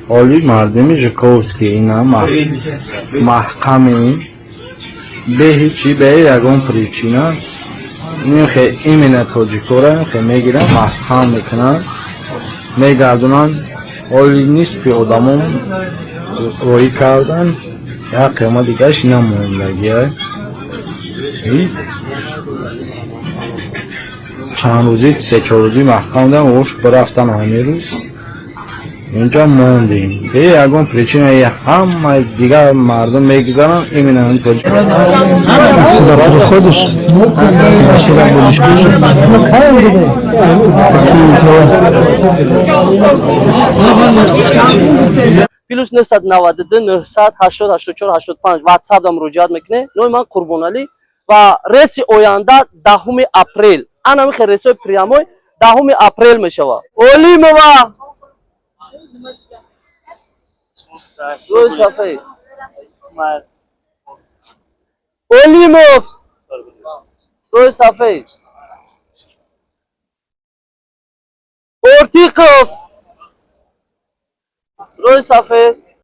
Оли мардими Жуковский ина маҳкамем, бе ҳичи, бе ягон причина. Инхе именно тоҷикора инхе мегиранд, маҳкам мекунанд, мегардонанд. Оли нисфи одамон роҳӣ кардан, як қиёма дигараш ина мондагия. Чанд рӯзи, се-чор рӯзи маҳкам будам, ош бирафтан, ҳамин рӯз инҷа мондем бе ягон причина. Ҳамаи дигар мардум мегузаранд, именно ҳамин тоҷик. Сюда приходишь, всегда будешь кушать. Такие дела. +992 980 84 85 WhatsApp да муроҷиат мекунед. Номи ман Қурбоналӣ ва рейси оянда 10-уми апрел. Ана михе рейсҳои прямой 10-уми апрел мешавад. Олимова, рӯи сафед. Олимов, рӯи сафед. Ортиқов, рӯи сафед.